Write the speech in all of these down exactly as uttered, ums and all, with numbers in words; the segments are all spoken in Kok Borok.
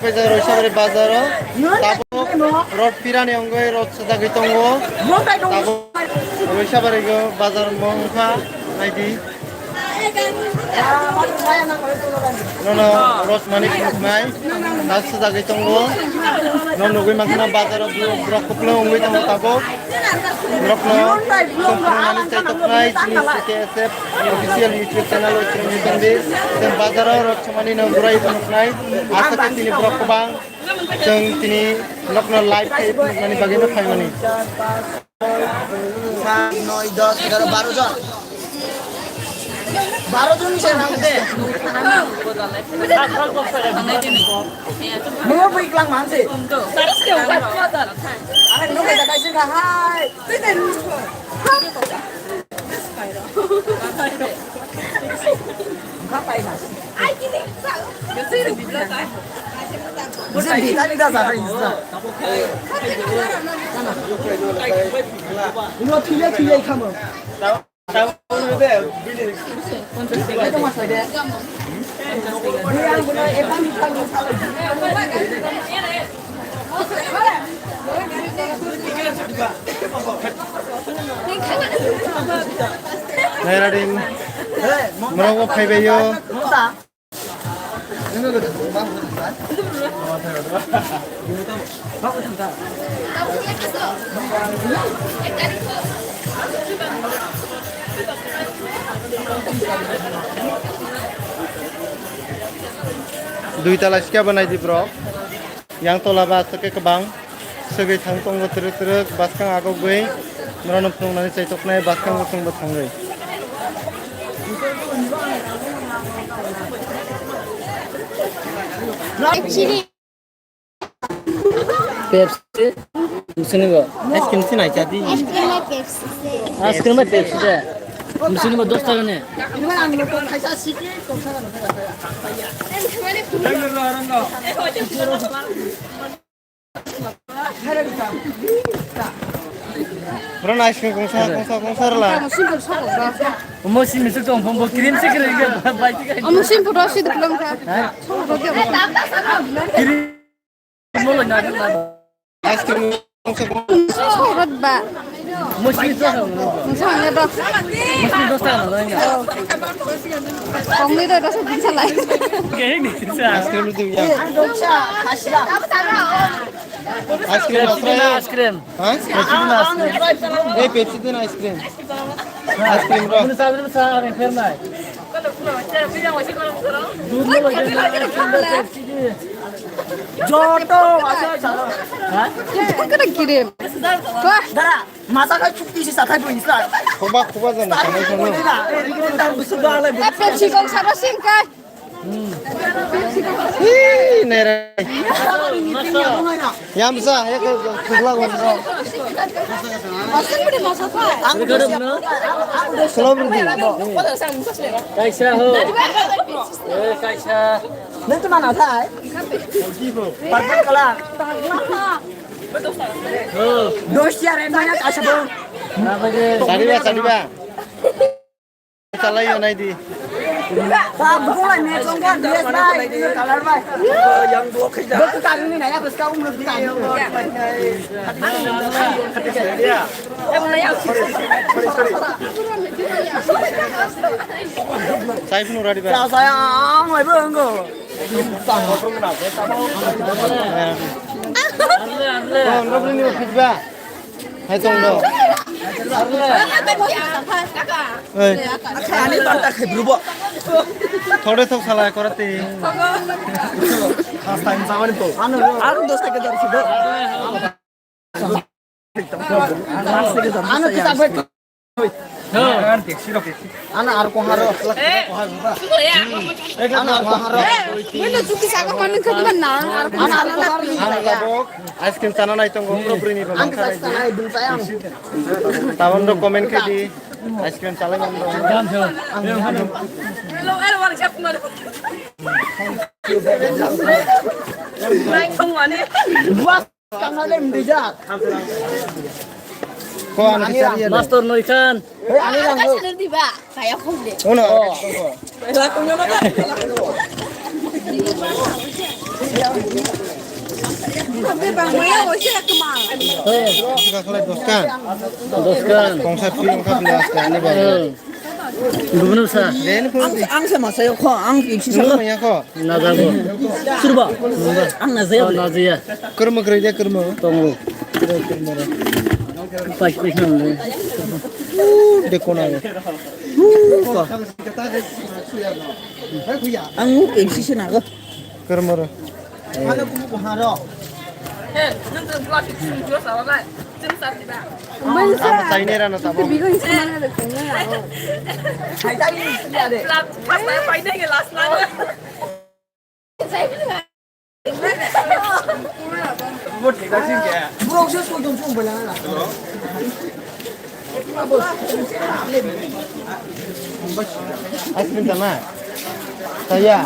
Roisabari bazaro tabuk rot pirani wngwi rot sajagwi tongo. Tabuk Roisabari bazar wngkha naidi. Nono rot mani khuknai nas sajagwi tongo. No nugwi mankha bazaro borok kwplung wngwi tongo tabuk. Borokno chwng phunuknani chaitoknai chini C K S F official YouTube channel o chwng nukdi. Chwng bazaro rot Mani no burai phunuknai, asa khe tini borok kwbang chwng tini nokno live khe phunuknani bagwi no phaimani. Saat, noi, dos, egaro, baro jon. Baro jon ni se nang de. Mo bui klang man se. Are no khe da kaisa hai. Naira ding. Moro wo phaibaio. Dui tala sika bo nai di bro. Yang tola ba aswk khe kwbang swgwi thang tongo twrwk twrwk, bwskang agogwi norokno phunuknani chaitoknai bwskang bwskango thangwi. Pepsi, musuni bo. Ice cream sinai chadi. Ice cream bai Pepsi se. Ice cream bai Pepsi se. Musuni bo dos taka ni. Bro, ice cream kongsa, kongsa, kongsa rwla. Omo simi se tong, bo cream se cream ke bai ti kai. Omo simi photo si duklang kha. Ha? Cream. Ice cream. Sorot ba. Muslim dos taka. Muslim dos taka na. Kongni dos taka salai. Ice cream tu ya. Ice cream. Pepsi na ice cream. Ha? Pepsi na ice cream. Eh, Pepsi tu na ice cream. Ice cream bro. Dudh lo lage na, Pepsi. Joto, asa, asa. Ha? Kada kirim. Wah. Dara, masa ka chukti si sathai bo isla. Khoba, khoba jan. Star bo na, eh, rigi tar busu ba lai. Eh, Pepsi kong sabo singkai. Hi, nere. Yamsa, ya ke khla go. Slow breathing. Kaisa ho. Eh, kaisa. Nang tu mana thai? Purple color. Dos tiar en mana kaisa bo. Sariba, sariba. Chalai yo nai di. Ba, buku lai me chong ka, dress bai, color bai. Yang dua khaida. Buku kari ni naya bus ka umur di kari. Sai phunu radi ba. Sa, sa, ang, ang, ai, bro, ang, go. Oh, no, no, no, no, no. Hai tong do. Oi. Ani banta khe brubo. Thode thok sala korate. First time samani to. Anu dos taka dar sudo. Anu kita bai. Ana ar koharo. Ana ar koharo. Wala chuki saka manu khadi ban na. Ana ar koharo. Ice cream chana nai tongo, bro, bro, ni ba. Ang sa sa nai dun sa yang. Tabon do comment khai di. Ice cream chalai man do. Hello, hello, wala chak manu. Buas. Ko ano kisari ya. Master Noi Khan. Hei, ani lang ko. Uno. Oh. Doska. Doska. Kongsa free wngkha bini aste ani bagwi. Hmm. Gubun sa. Ang, ang se masa yo kho, ang iksi sa. Nung maya kho. Najago. Surba. Ang najaya. Oh, najaya. Kurma krai de kurma. Tongo. Krai kurma ra. Pas pas nang le. De kona yo. Ang iksi sa nago. Kurma ra. Ano kumu buharo. Ama chaine rano tabo. Ice cream tama? Saya.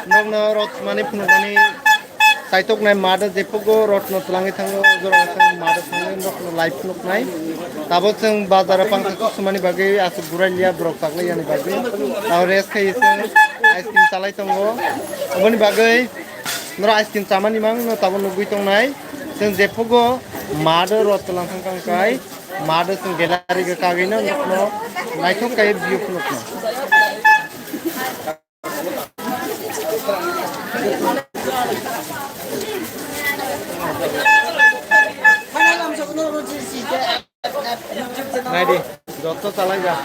Nokno rot mani phunukmani. Kaitok nai mada jephuk o rotno twlangwi thango, o jora o thang mada thangwi rotno live nuknai. Tabuk chwng bazar o pangsa kusumani bagwi aswk gurai liya borok chaklai yani bagwi. Tabuk rest khai chwng ice cream chalai tongo. Oboni bagwi norok ice cream chamani mang no tabuk nugwi tongnai. Chwng jephuk o mada rot twlang thang thang kai mada chwng gallery o kagwi no nokno naithok kai view phunukno. Naidi, joto chalai ja.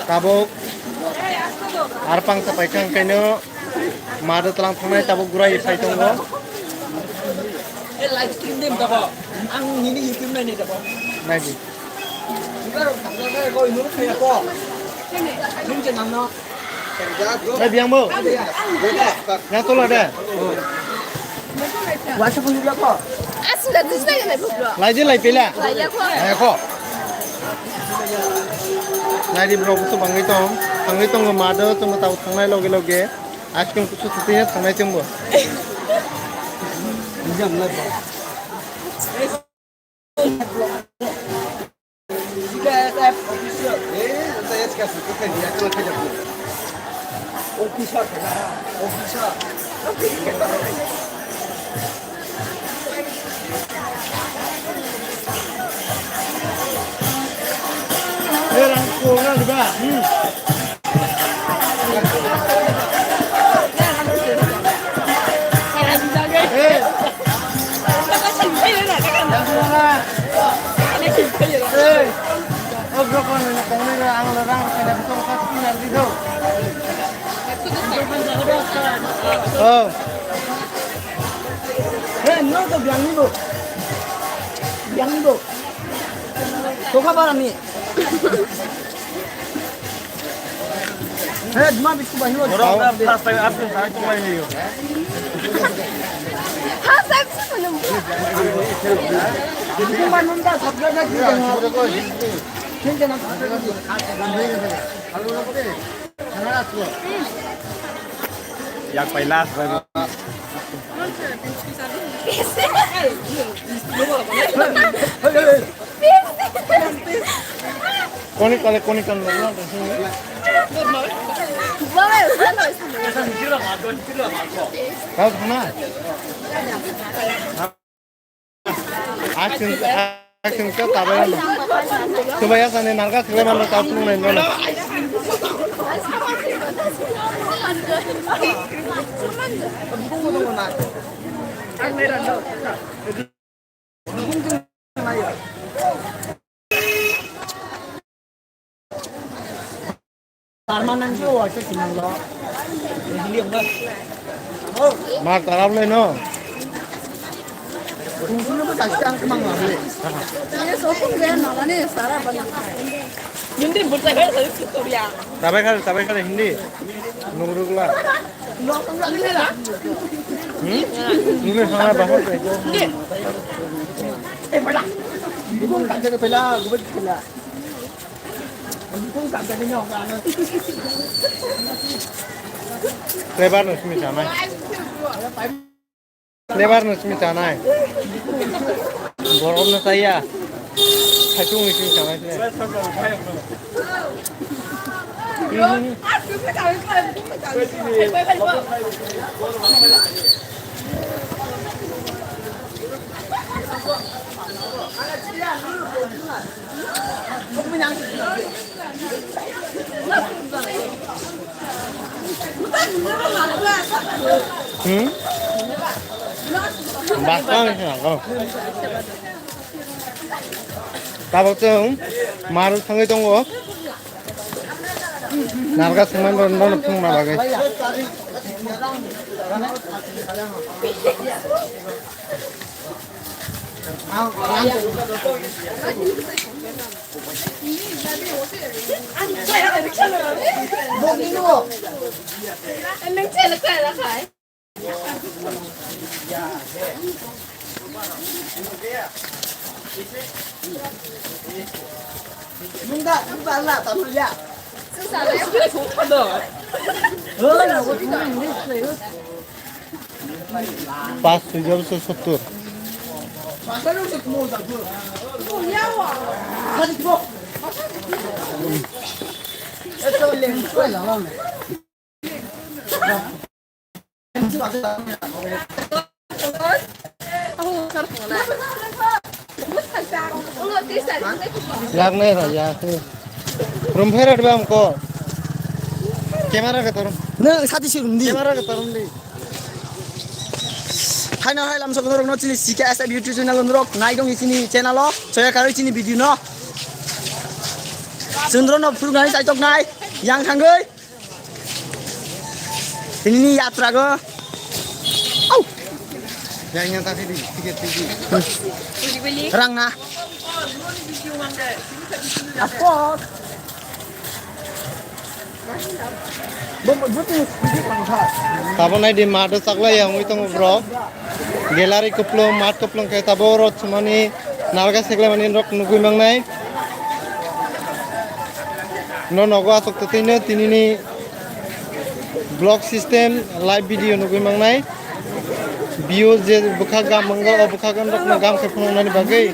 Tabuk ar pangsa paikha hwnkhaino mada twlang thangnai tabuk gurai phai tongo. Live stream dim tabuk. Ang nini YouTube nai ni tabuk. Naidi. Lai biyang bo. Yang tola de. Asli dah terus lagi nih, bro. Lai je lai pela. Lai ya, kok. Lai ko. Lai di bro, busu bangwi tong. Bangwi tong mado, tong tau thangnai loge loge. Asli kusu sutinya thangnai tong bo. Oh. Hey, no to biang ni bo. Biang ni bo. Toka bara ni. Hey, duma bisku bai ho. Borok na first time apni sai tong lai yo. First time sih belum. Duma nunda sabda na. Kin jana. Yak pai last bai. Koni kale koni kan lo. Kau sana. Action, action ka tabai ano. Coba ya sana narga kira mana tahu nung nai nona. Mar tarap le no. Hindi buta kar sa tutorial. Tabai kar, tabai kar Hindi. Nungrukla. Hmm? Nungni hana bahar. Lebar no simi sanai. Lebar no simi sanai. Borok no saya. Saichung ni simi sanai. Hmm? Baksa ang sina ko. Tabok chwng maru thangwi tongo. Narga sengmani rok nono phunukna bagwi. Pas sujol se sottur. Yak nai ra ya. Rum phai ra ba ko. Camera ka tarum. Na sati si rum di. Camera ka tarum di. Hai na hai lam sok norok no chini C K S F YouTube channel norok nai dong chini channel o. Soya karoi chini video no. Chundro no phuru nai chai tok nai. Yang thangoi. Tini ni yatra go. Au. Yang yang tadi di tiket tinggi. Rang na. Of course. Tabo nai di mato chaklai yang ui tongo bro. Gallery kuplung, mat kuplung khe tabo rot sumani. Narga seglai mani rok nugui mangnai. No nogo asok totino tinini vlog system live video nugui mangnai. View je bwkha gam mango o bwkha gam rok no gam khe phunuknani bagwi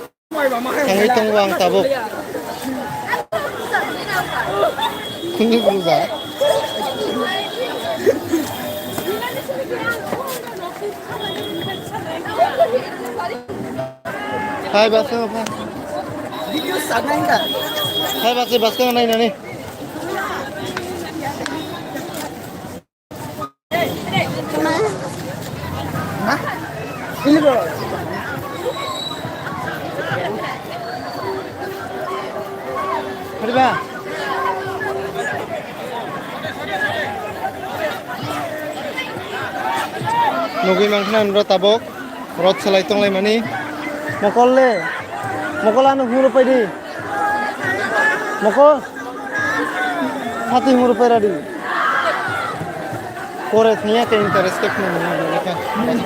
thangwi tongo ang tabuk. Khunju buja. Hai basa apa? Video sanai ka? Hai basa basa nai nani. Hah? Ini bro. Hadi ba. Nugui mankha na nuro tabok rot salai tonglai mani. Mokol le, mokol ano huro pai di. Mokol, sati huro pai radi. Kore thangya ke interest ke khna mani.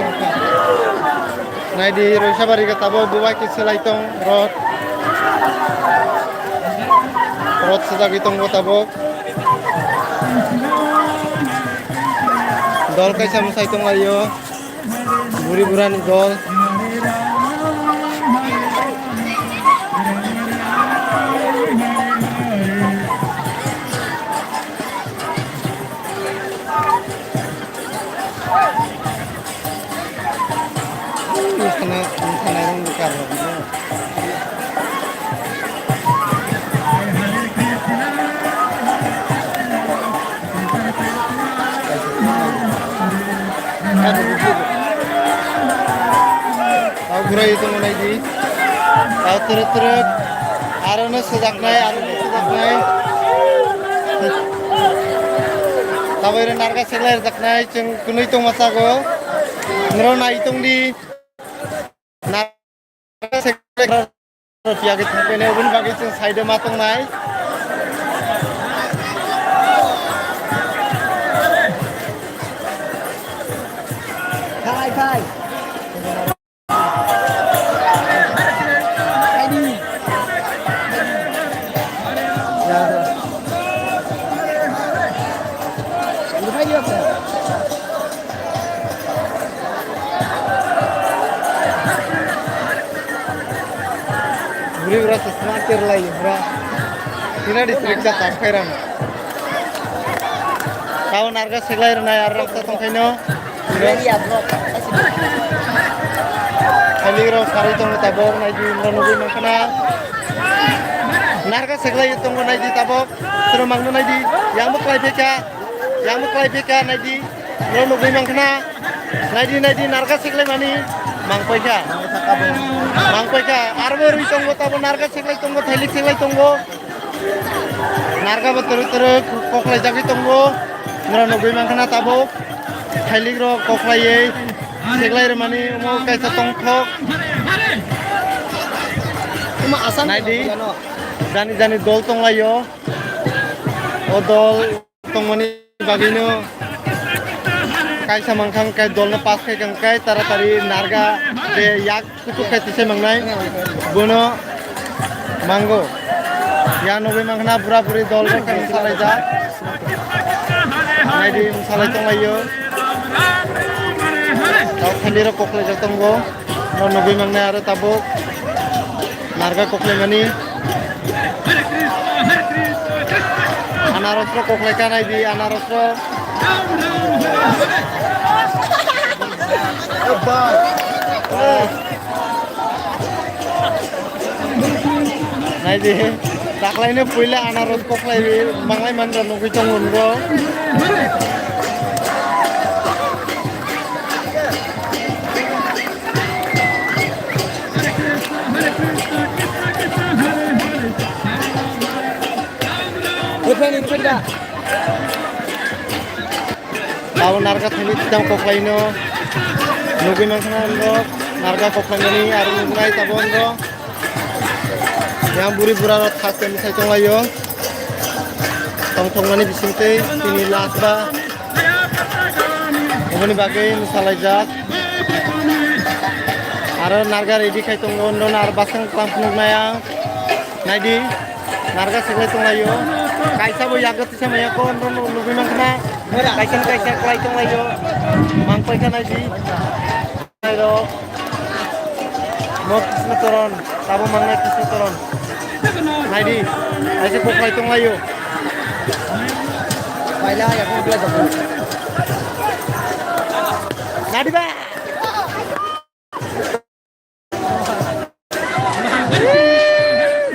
Nai di Roisabari ke tabok bubai ke salai tong rot. Rot sajagwi tongo tabok. Dol kaisa mwsai tonglaio. Buri burani dol. Mokana, mokana rong bwkar rok no. Tau gurai tongo nai di. Tau trwk trwk. Aro no sejak nai, aro no sejak nai. Tabo iro narga seglai rwjak nai, chwng kwnwi tongma chago. Noro nai tong di. Narga seglai rwjak nai, oboni bagwi chwng side o ma tongnai. Bwrwi bwrasa sma terlai bwra. Tira district cha tak khairang. Tao narga seglai rwnai ar raksa tongkhaino. Khailik rok sarwi tongo tabok, naidi, nugwi mankha na. Narga seglai tongo, naidi tabok. Sero mangno naidi. Yang bo klai pheka. Yang bo klai pheka, naidi. Nugwi mankha na. Naidi, naidi, narga seglai mani. Mangpaikha. Mangpaikha. Arbo rwi tongo, tabo narga seglai tongo, thailik seglai tongo. Narga bo twrwk twrwk koklai jagwi tongo. Noro nugwi mankha na tabuk. Thailik rok koklaiwi seglai rwmani omo kaisa tongthok. Naidi. Jani jani dol tonglaio. O dol tongmani bagwino kaisa mankha hwnkhe dolno pass khaikha hwnkhe taratari narga je yak kuchuk khai tisa mangnai bono mango. Ya nugwi mankha na bura buri dol rok khe mwsalaijak. Naidi mwsalai tonglaio. Tao thani rok koklaijak tongo. No nugwi mankha aro tabuk. Narga koklaimani. Anaros rok koklai kanai di, anaros rok. Nai di, taklaino puila anaros koklai manglai manra nugwi tongo oro. Abo narga thani tamo koklaino nugwi mankha na oro narga koklaimani aro nuknai tabuk oro. Yang buri bura rok thaste mwsai tonglaio. Tongthokmani bisingtwi tini last ba. Oboni bagwi mwsalaijak. Aro narga ready khai tongo, nono aro bwskang tang phunuknai ang. Naidi, narga seglai tonglaio. Kaisa bo yago tisa maya ko, nono nugwi mankha na. Kaisa ni kaisa kwlai tonglaio. Mangpaikha naidi. Nairok. Mo Krishna Toron, tabo mangnai Krishna Toron. Naidi, aise koklai tonglaio. Paila ya ko bla jago. Nadi ba.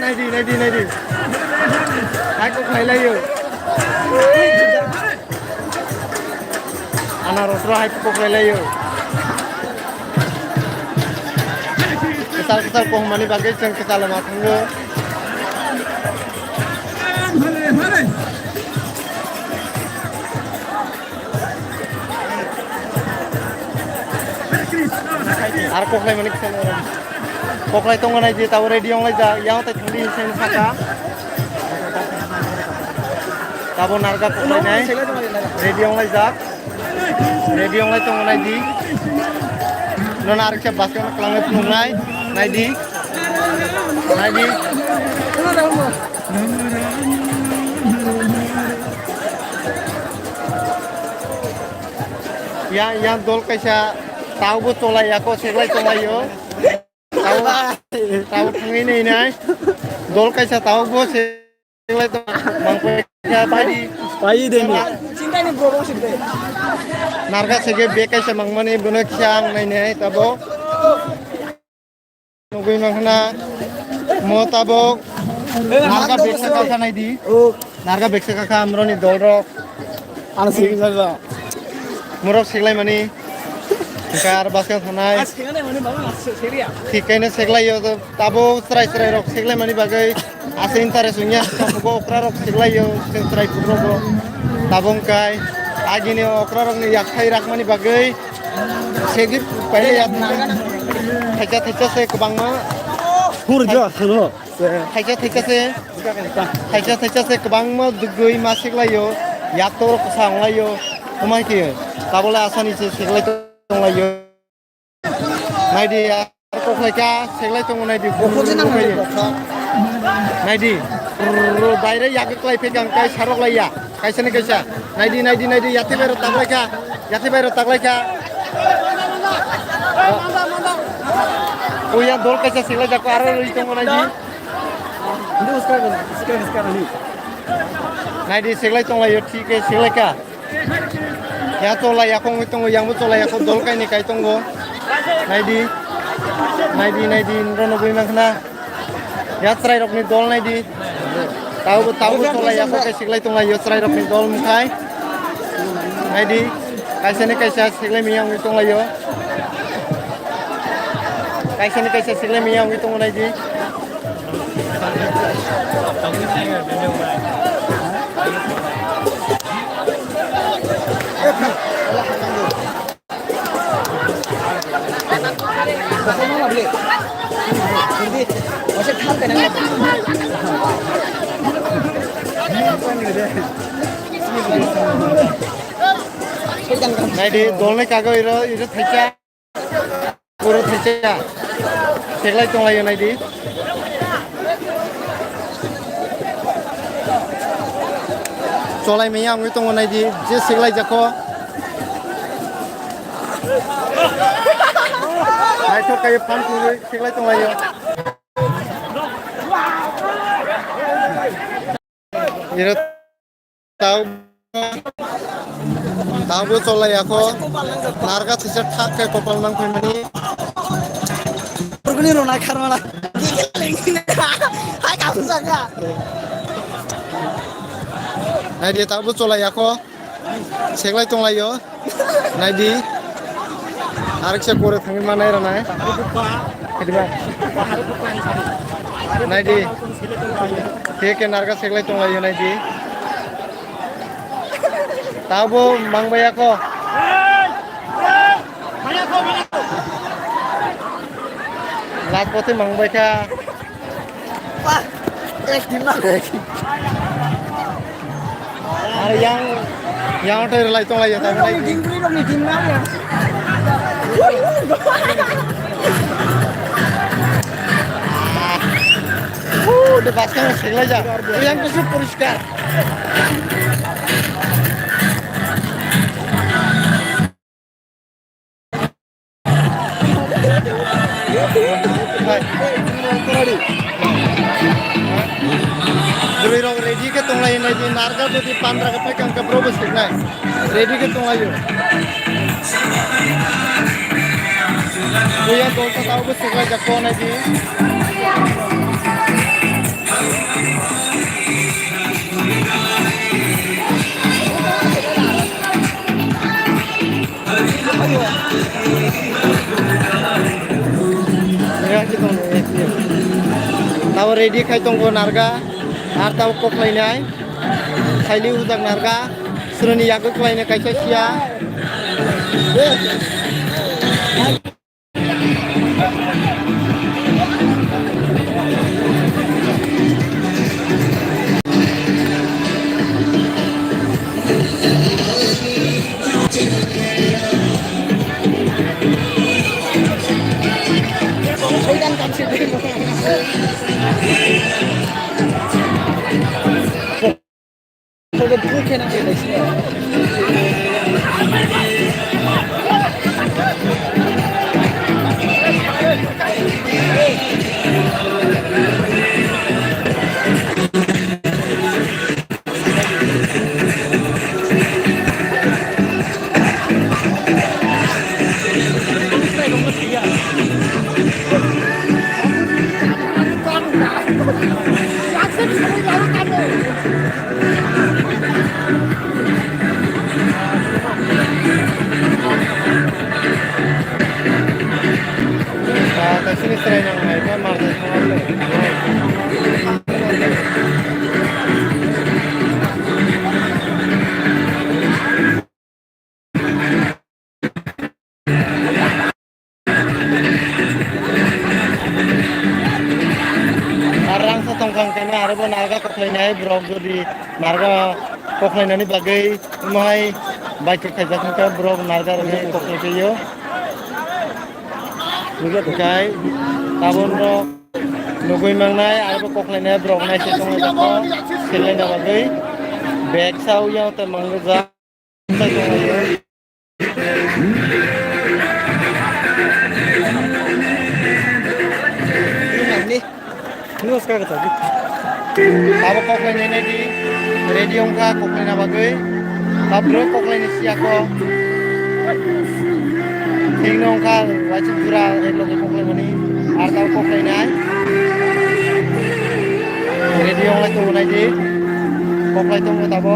Naidi, naidi, naidi. Hai koklai laio. Anaros rok hai koklai laio. Kwtal kwtal kohmani bagwi chwng kwtal ma thango. Ar koklai mani kisa koklai tongo nai je tabo ready ong lai jak yang tai thangdi sen saka. Tabo narga koklai nai ready ong lai jak. Ready ong lai tongo nai di. Nono ariksa basket no kwlangwi phunuk nai. Nai di. Nai di. Yang, yang dol kaisa taubo cholai ya ko seglai tonglaio. Tau, tau thangwi nai nai. Dol kaisa taubo se Pai di. Pai di ni. Narga sege bekaisa mangmani bono kisa ang nainai tabo. Nugui mangkhana mo tabo. Narga beksa kakha nai di. Narga beksa kakha amroni dolrok. Ano sigi jalo. Morok siglai mani. Hingke aro baskang thanai. Thik kaino seglai yo, tabo chwrai chwrai rok seglai mani bagwi ase interest wngya, tamo okra rok seglai yo, chwng chwrai pukrok bo. Tabo wngkai agini okra rokni yakthai rakmani bagwi segwi pailai ya. Thaisa thaisa se kwbangma. Hur jo, hano. Thaisa thaisa se, thaisa thaisa se kwbangma dugwi ma seglai yo, yakto rok kwsa wng lai yo, omo hai khe tabole asani se seglai tong lai yo. Naidi ya, koklai kha, seglai tongo naidi. Naidi. Ro, daire yagwi klai phai kang kai sarok lai ya. Kaisa ni kaisa. Naidi, naidi, naidi, yati bai ro taklai kha. Yati bai ro taklai kha. Uya dol kaisa seglai jako aro rwi tongo naidi. Naidi seglai tonglaio, thik khe seglai kha. Ya chola yakho wngwi tongo, yangbo chola yakho dol kaini kai tongo. Naidi, naidi, naidi, nrw nugwi mankha na. Ya chwrairokni dol naidi. Taubo, taubo chola yakho khe siklai tonglaio chwrairokni dol mwkhai. Naidi, kaisani kaisa siklai miya wngwi tonglaio. Kaisani kaisa siklai miya wngwi tongo naidi. Naidi, dolni kago iro, iro thaisa. Puro thaisa. Seglai tonglaio naidi. Cholai maya wngwi tongo naidi, je seglai jakho. Naithok kaiwi phan tongwi seglai tonglaio. Iro tau, taubo cholai yakho. Narga sisa thak khe kopal nang phaimani. Burguni rona kharmana. Hai kamu jaga. Naidi taubo cholai yakho. Seglai tonglaio. Naidi. Ariksa kore thangwi manai rwnai. Khidiba. Naidi. Khe khe narga seglai tonglaio naidi. Tabo mangbai ako. Last bote mangbai kha. Wah, ek din na. Are yang, yang otai relai tong lai ya, tapi lagi. Ding ding dong, ding na ya. Uh, de baskan seglai ja. Yang kesu poriskar. Bwrwi rok ready khe tonglai hinwi di, narga jodi pandra khe phai kha hwnkhe bro bo siknai. Ready khe tonglaio. Buya dolsa tao bo siklai jak ko nai di. Tabo ready khai tongo narga, ar tabo kok lainai, khaili ujak narga, sroni yago klaina kaisa siya. Ar rangsa tongkha hwnkhe no aro bo narga koklainai borok jodi narga koklainani bagwi omohai bai kwkhai jak hwnkhe borok narga rwgwi koklai twi o. Kai tabon rok nugui mangnai, abo koklainai borok nai se tongo, seklaina bagwi bag sa uyang ta mangjak. Abo koklainai nai di, ready wngkha koklaina bagwi. Tabro koklaini siya ko. Thikno wngkha waisa jura ekloge koklaimani. Ar tabo koklainai. Ready wnglai tongo nai di. Koklai tongo tabo.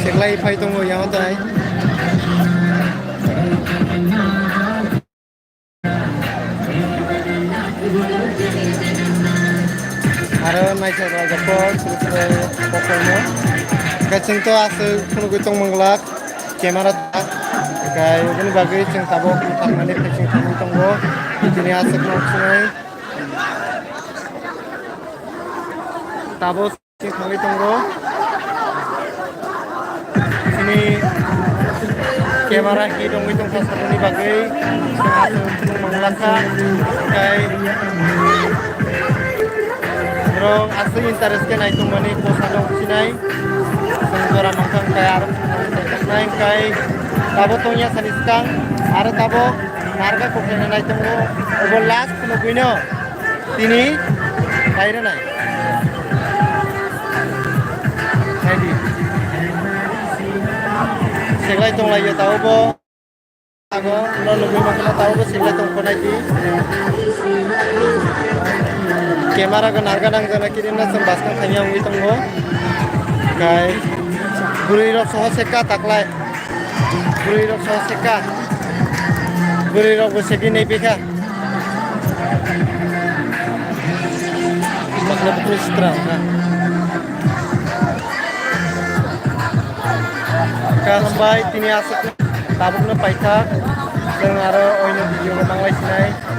Seklai phai tongo yang tai. Aro naithok rajak kok, kokolno. Kaching to aswk phunugwi tongmung glak, camera ta. Kai oboni bagwi chwng tabuk thangmani phaising thangwi tongo. Tini aswk nok sinai. Tabuk. Thangwi tongo. Chini camera hi tongwi tongkha sakani bagwi. Aswk manglakha. Kai. Borok aswk interest khe naitongmani kosa dong sinai. Chwng jora mankha kai aro nai kai. Tabo tongya sani skang. Aro tabo narga kokhena naitongo. Obo last phunugwino. Tini kairanai. Naidi. Seklai tonglaio tao bo. Ago no nugwi mankha tao bo seklai tongkho naidi. Camera go narga nangjana kirinna chwng baskang thangya wngwi tongo. Kai bwrwi rok soho sekka taklai. Bwrwi rok soho sekka. Bwrwi rok bo segwi nei bikha. Bakla bwtwi sitra wngkha. Kha hambai tini aswk tabukno paikha. Chwng aro oino video bo manglai sinai.